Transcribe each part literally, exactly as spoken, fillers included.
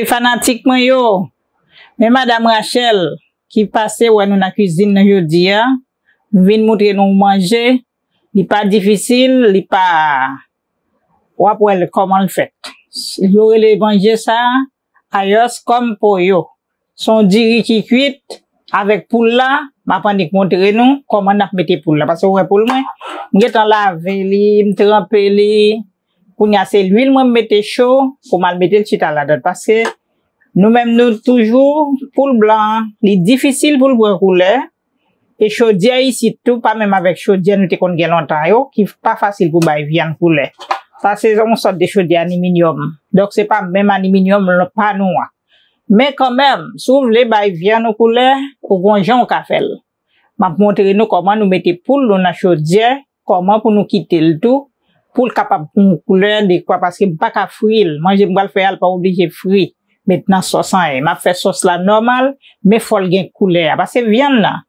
Fanatik mwen yo, men Madam Rachel ki pase wè nou nan kwizin nan jodi a, vin moutre nou manje, li pa difisil, li pa, w ap wè l kòman l fèt. Yo rele manje sa ayòs kòm poyo. Se yon diri ki kwit avèk poul la, m ap annik montre nou kòman n ap mete poul la. Paske w wè poul mwen, m gentan lave li, m tranpe li, kounye a se lwil mwen m mete cho pou m al mete l chita ladan. Paske nou menm nou toujou, poul blan an, li difisil pou l pran koulè. E chodyè isit tou, pa menm avèk chodyè nou te konn gen lontan yo, ki pa fasil pou bay vyann koulè. Sa se yon sòt de chodyè aliminyòm. Donk se pa menm aliminyòm pa nou an. Men kanmenm, si w vle bay vyann ou koulè, ou gon jan w ka fè l. M ap montre nou kòman nou mete poul nou nan chodyè, kòman pou nou kite l tou, pou l kapab pran koulè dekwa, paske m pa ka fri l. Manje m pral fè a, l pa oblije fri. Met nan sòs anyen. M ap fè sòs la nòmal, men fò l gen koulè a. Paske vyann nan,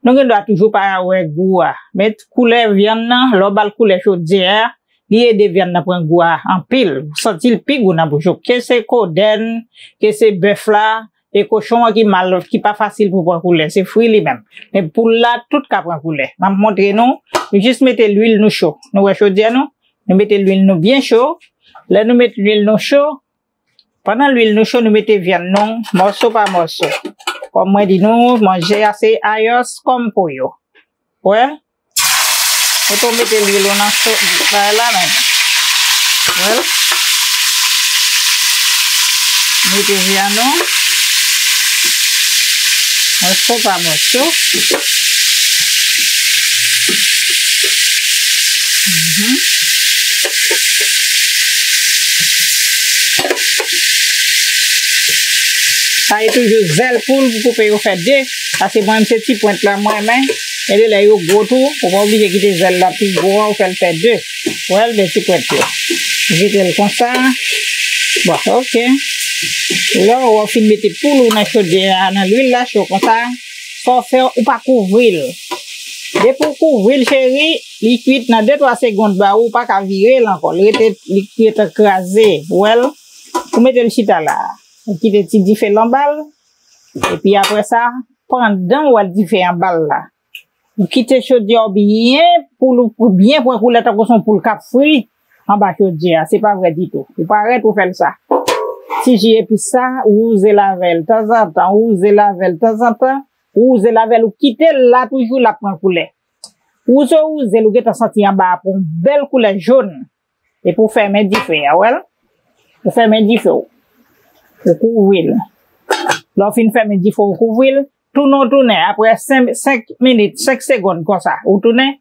nou gen dwa toujou pa wè gou a. Men koulè vyann nan, lè w ba l koulè chodyè a, li ede vyann nan pran gou a anpil. Ou santi l pi gou nan bouch ou. Ke se kodèn, ke se bèf la, e kochon an ki mal, ki pa fasil pou pran koulè, se fri li menm. Men poul la, tout ka pran koulè. M ap montre nou, nou jis mete lwil nou cho. Nou wè chodyè nou? Nou mete lwil nou byen cho. Lè nou met lwil nou cho, pandan lwil nou cho, nou mete vyann nou, mòso pa mòso. Kòm mwen di nou, manje a se ayòs kòm poyo. Wè? Mwen tou mete lwil ou nan cho, bagay la menm. Wè? Mete vyann nou. Mòso pa mòso. Mhm. Sa e toujou zèl poul pou koupe yo fè de. Paske mwen menm se ti pwent la mwen renmen. E de lè yo gwo tou, ou pa oblije kite zèl la pi gwo an, ou fè l fè de. Wè l de ti pwent yo. Kite l konsa. Bon, ok. Lè w fin mete poul ou nan chodyè a, nan lwil la cho konsa, sa w fè, ou pa kouvri l. Depi w kouvri l, cheri, li kwit nan de twa segonn ba ou, ou pa ka vire l ankò. Li rete, li rete kraze. Ou wè l? Ou mete l chita la. Ou kite ti dife l anba l. Epi apre sa, pandan w wè dife anba l la, ou kite chodyè w byen pou l, pou byen pran koulè tankou se yon poul k ap fri anba chodyè a. Se pa vrè ditou. Ou pa rèt ou fè l sa. Ti ji epis sa, ou wouze l avè l tanzantan, ou wouze l avè l tanzantan, ou wouze l avè l, ou kite l la toujou, l ap pran koulè. Wouze, wouze l, ou gentan santi anba a pran yon bèl koulè jòn. Epi w fèmen dife a, wè l? Ou fèmen dife w. Ou kouvri l. Lè w fin fèmen dife w, ou kouvri l, tounen w tounen, apre senk, senk minit, senk segonn konsa, ou tounen,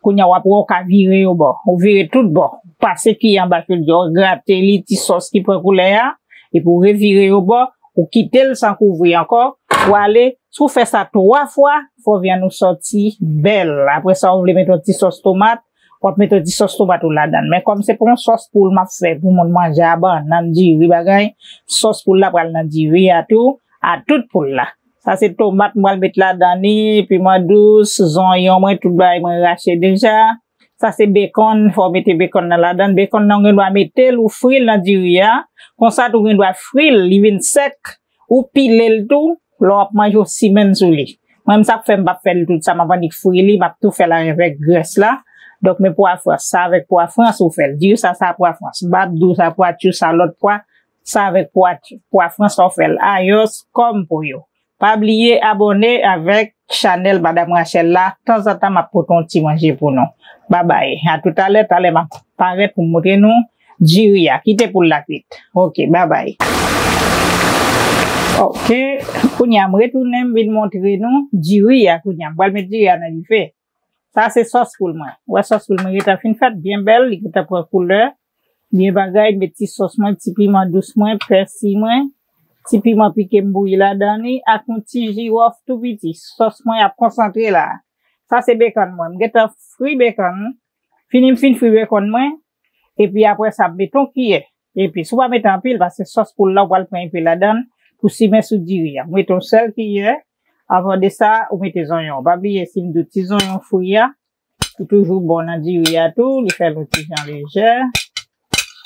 kounye a w ap wè w ka vire yo bò. Ou vire tout bò. Ou pase kiyè anba chodyè, w grate li, ti sòs ki pran koulè a, epi w revire yo bò, ou kite l san kouvri ankò, ou ale, si w fè sa twa fwa, fò vyann ou sòti bèl. Apre sa, ou vle mete yon ti sòs tomat, w ap mete yon ti sòs tomat ou ladan l. Men kòm se pa yon sòs poul m ap fè pou moun manje a, bannann, diri, bagay, sòs poul la pral nan diri a tou, a tout poul la. Sa se tomat m pral met ladan li, piman dous, zonyon mwen, tout bagay mwen rache deja. Sa se bekòn, fò w mete bekòn nan ladan. Bekòn nan ou gen dwa mete l ou fri l nan diri a. Konsa tou ou gen dwa fri l, li vin sèk. Ou pile l tou, lè w ap manje ou simen sou li. Mwen menm sa k fè m p ap fè l tout sa, m ap annik fri li, m ap tou fè l avèk grès la. Donk men pwa frans, sa avèk pwa frans ou fè l. Diri sa, sa pwa frans. M p ap di w sa pwa tjou, sa lòt pwa. Sa avèk pwa, pwa frans ou fè l. Ayòs kòm poyo. Pa bliye abòne avèk chanèl Madam Rachel la. Tanzantan m ap pote yon ti manje pou nou. Babay. A tou talè, talè m ap parèt pou m montre nou diri a. Kite poul la kwit. Ok, babay. Ok, kounye a m retounen, m vin montre nou diri a. Kounye a m pral met diri a nan dife. Sa se sòs poul mwen. Ou wè sòs poul mwen gentan fin fèt, byen bèl, li gentan pran koulè. Byen bagay, met ti sòs mwen, ti piman dous mwen, pèsi mwen, ti piman pike m bouyi ladan li, ak yon ti jiwòf tou piti. Sòs mwen ap konsantre la. Sa se bekòn mwen. M gentan fri bekòn. Fini m fin fri bekòn mwen. Epi apre sa, m met yon kiyè. Epi, si w pa mete anpil, paske sòs poul la, ou pral pran enpe ladan l pou simen sou diri a. Ou mete yon sèl kiyè. Avan de sa, ou mete zonyon. Pa bliye, si m di w ti zonyon fri a, li toujou bon nan diri a tou, li fè l yon ti jan lejè.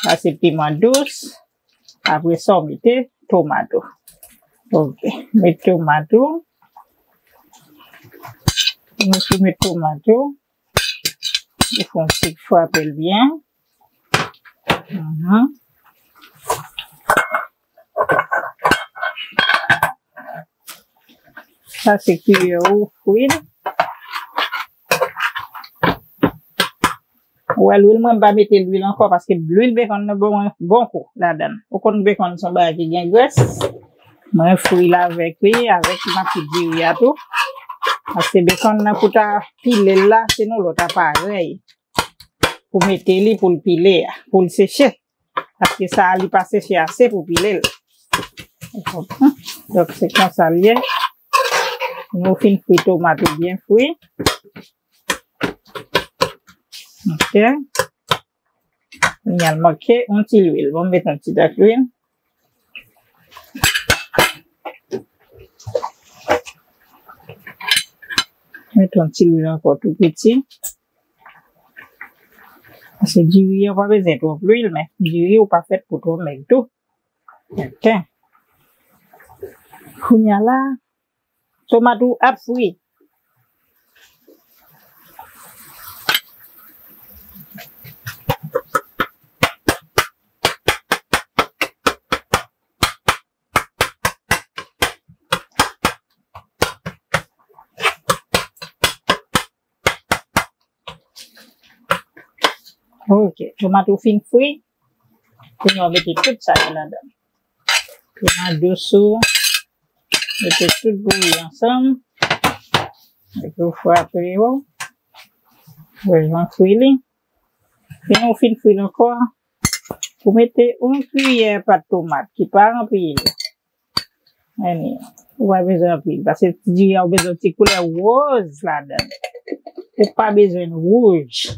Sa se piman dous. Apre sa, ou mete tomat ou. Ok, met tomat ou. Nou sou met tomat ou. Ou fè yon ti frape l byen. Mhm. Sa se kiyè ou fri. Ou wè lwil mwen, m pa mete lwil ankò paske lwil bekòn nan bon, bon kou ladan l. Ou konn bekòn se yon bagay ki gen grès. Mwen fri l avèk li, avèk m ap fri diri a tou. Paske bekòn nan pou ta pile l la, se yon lòt aparèy pou mete li, pou l pile a, pou l seche. Paske sa a, li pa seche ase pou pile l. Donk, se konsa l ye. Nou fin fri tomat ou byen fri. Ok. Kounye a l manke yon ti lwil. Bon, m met yon ti dòt lwil. Met yon ti lwil ankò tou piti. Paske diri an pa bezwen twòp lwil, men diri ou pa fèt pou twò mèg tou. Ok. Kounye a la, tomat ou ap fri. Ok, tomat ou fin fri. Kounye a w mete tout sa yo ladan. Tomat dous ou, mete tout bouyi ansanm. Epi w frape yo. Ou jan fri li. Fin ou fin fri l ankò. Ou mete yon kiyè pat tomat ki pa anpil. Anyway, ou pa bezwen anpil, paske diri a ou bezwen ti koulè woz ladan l. Ou pa bezwen l wouj.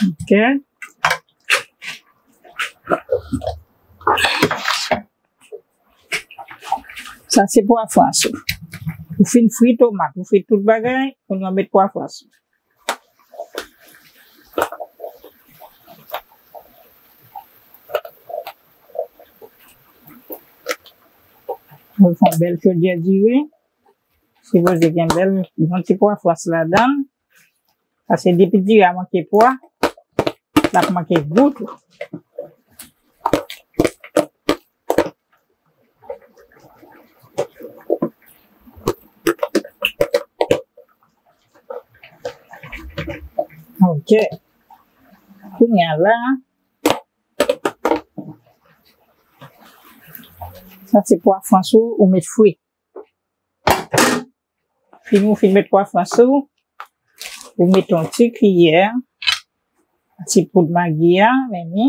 Ok. Sa se pwa frans ou. Ou fin fri tomat, ou fri tout bagay, kounye a w met pwa frans ou. Ou fè yon bèl chodyè diri. Sipoze gen bèl, yon ti pwa frans ladan l. Paske depi diri a manke pwa, l ap manke gou tou. Ok. Kounye a la, sa se pwa frans ou, ou met fri. Fin ou fin met pwa frans ou, ou met yon ti kiyè, ti poud magi a, men ni.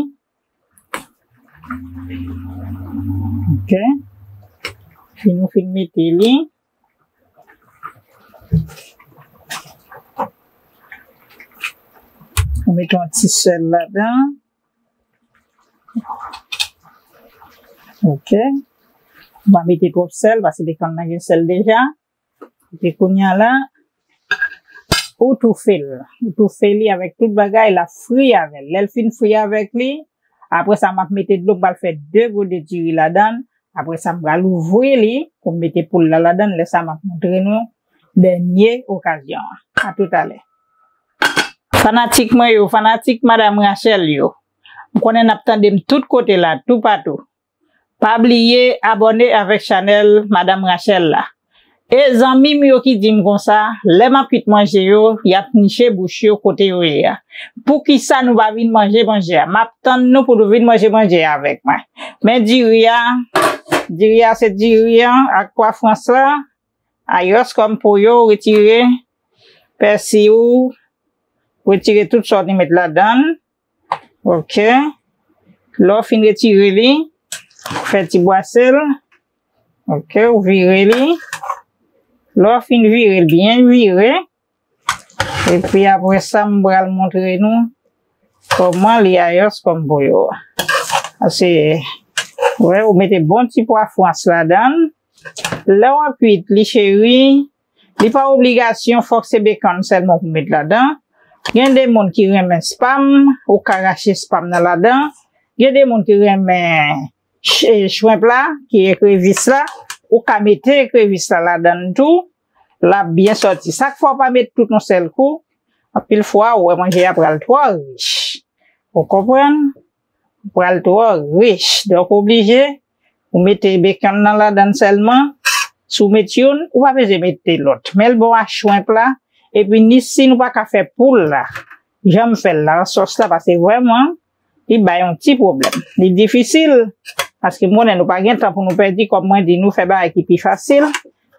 Ok. Fin ou fin mete li. Ou mete yon ti sèl ladan. Ok. Ou pa mete twòp sèl, paske bekòn nan gen sèl deja. Epi kounye a la, ou toufe l. Ou toufe li avèk tout bagay, l ap fri avè l. Lè l fin fri avèk li, apre sa, m ap mete dlo, m pral fè de gode diri ladan l. Apre sa, m pral ouvri li pou m mete poul la ladan l. Lè sa, m ap montre nou dènye okazyon an. A toutalè. Fanatik mwen yo, fanatik Madam Rachel yo, m konnen n ap tande m tout kote la, toupatou. Pa bliye abòne avèk chanèl Madam Rachel la. E zanmi m yo ki di m konsa, lè m ap kwit manje yo, y ap niche bouch yo kote yo ye a. Poukisa nou pa vin manje manje a? M ap tann nou pou nou vin manje manje a avèk mwen. Men diri a, diri a se diri a ak pwa frans la. Ayòs kòm po yo, retire pèsi ou, retire tout sa w te met ladan l. Ok. Lè w fin retire li, ou fè ti bwase l. Ok, ou vire li. Lè w fin vire l, byen vire. Epi apre sa, m pral montre nou kòman li ayòs kòm po yo a. Paske, wè, ou mete bon ti pwa frans ladan l. Lè w ap kwit li cheri, Li pa obligasyon fòk se bekòn sèlman pou met ladan. Gen de moun ki renmen spam, ou ka rache spam nan ladan. Gen de moun ki renmen ch-, shrimp la, ki ekrevis la, ou ka mete ekrevis la ladan tou. L ap byen sòti. Sa k fè w pa met tout yon sèl kou, anpil fwa ou wè manje a pral twò rich. Ou konprann? Pral twò rich. Donk, oblije, ou mete bekòn nan ladan sèlman. Si w met youn, ou pa bezwen mete lòt. Men l bon a shrimp la. Epi ni si nou pa ka fè poul la, jan m fè l la, sòs la, paske vrèman, li bay yon ti pwoblèm. Li difisil, paske m konnen nou pa gen tan pou nou pèdi, kòm mwen di, nou fè bagay ki pi fasil.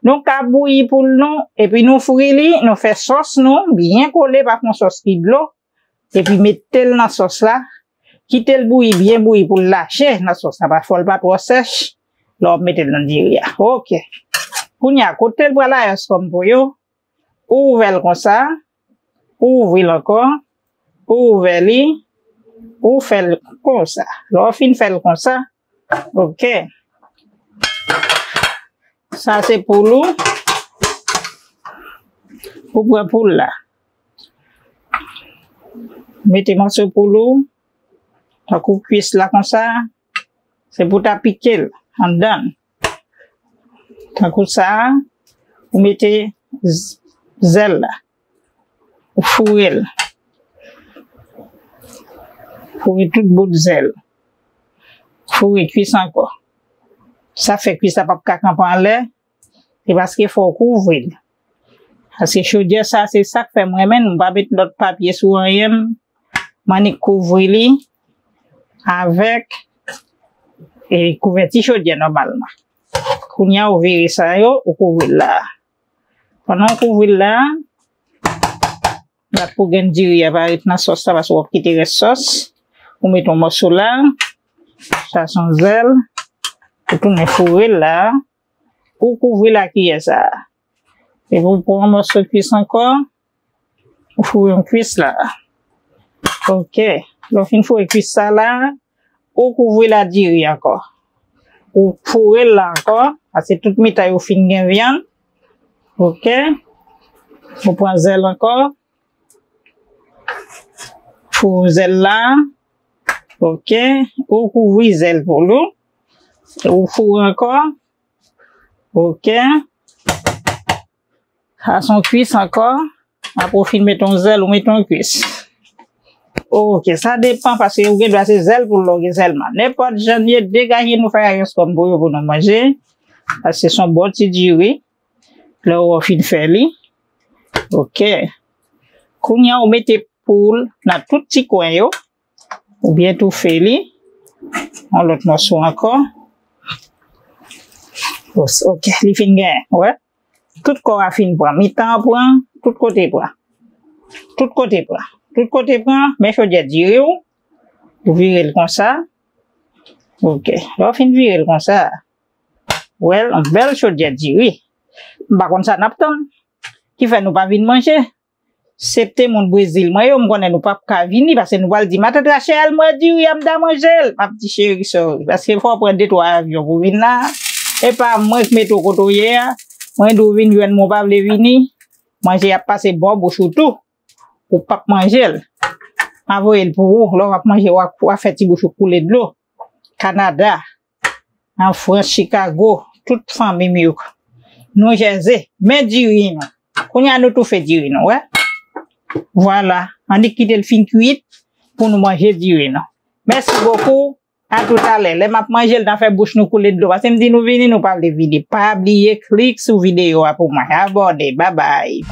Nou ka bouyi poul nou, epi nou fri li, nou fè sòs nou, byen kole, pa fè yon sòs ki dlo. Epi mete l nan sòs la, kite l bouyi, byen bouyi pou l lache nan sòs la, pa fò l pa twò sèch, lè w ap mete l nan diri a. Oke. Kounye a, kote l pral ayòs kòm pou yo, ou ouvè l konsa, ou ouvri l ankò, ou ouvè li, ou fè l konsa. Lè w fin fè l konsa, oke. Sa se poul ou. Ou pran poul la. Mete mòso poul ou. Tankou kwis la konsa. Se pou ta pike l anndan. Tankou sa, ou mete z-, zèl la. Ou foure l. Foure tout bout zèl. Foure kwis ankò. Sa fè kwis la p ap ka kanpe anlè. Se paske fò w kouvri l. Paske chodyè sa, se sa k fè m renmen l. M pa met lòt papye sou anyen. M annik kouvri li avèk, e, kouvèti chodyè nòmalman. Kounye a, ou vire sa yo, ou kouvri l la. Pandan w kouvri l la, bat pou grenn diri a pa ret nan sòs la, paske w ap kite rès sòs. Ou met yon mòso la, sa se yon zèl, ou tounen foure l la, ou kouvri l ak kiyè sa. Epi w pran yon mòso kwis ankò, ou foure yon kwis la. Oke. Lè w fin foure kwis sa la, ou kouvri l a diri ankò. Ou foure l la ankò, paske tout mitan yo fin gen vyann. Oke. Ou pran zèl ankò. Foure zèl la. Oke. Ou kouvri zèl poul ou. Ou foure ankò. Oke. Sa se yon kwis ankò. Apre w fin met yon zèl, ou met yon kwis. Oke, sa depan paske ou gen dwa se zèl poul la ou gen sèlman. Nenpòt jan n ye, degaje nou fè ayòs kòm pou yo pou nou manje. Paske se yon bon ti diri. Lè w fin fè li. Oke. Kounye a, ou mete poul nan tout ti kwen yo. Oubyen toufe li. Yon lòt mòso ankò. Oke, li fin gen, wè. Tout kò a fin pran. Mitan an pran, tout kote pran. Tout kote pran. Tout kote pran, men chodyè diri w. Ou vire l konsa. Oke. Lè w fin vire l konsa, wè l, yon bèl chodyè diri. M pa konn sa n ap tann. Ki fè nou pa vin manje. Septe moun Brezil mwen yo, m konnen nou p ap ka vini, paske nou pral di, "Matant Rachel, mwen diri a, m ta manje l." M ap di, "Cheri, sorry." Paske fò w pran de twa avyon pou vin la. E pa mwen k mete w kote w ye a. Mwen di w vin jwenn mwen, w pa vle vini. Manje a ap pase bò bouch ou tou. Ou p ap manje l. M a voye l pou ou. Lè w ap manje, w a, w a fè ti bouch ou koule dlo. Kanada, an Frans, Chicago, tout fanmi m yo. New Jersey, men diri nou. Kounye a nou toufe diri nou, wè. Vwala, annik kite l fin kwit pou nou manje diri nou. Mèsi bokou, a toutalè. Lè m ap manje l, n a fè bouch nou koule dlo. Paske m di nou vini, nou pa vle vini. Pa bliye klik sou videyo a pou mwen. Abòne, babay.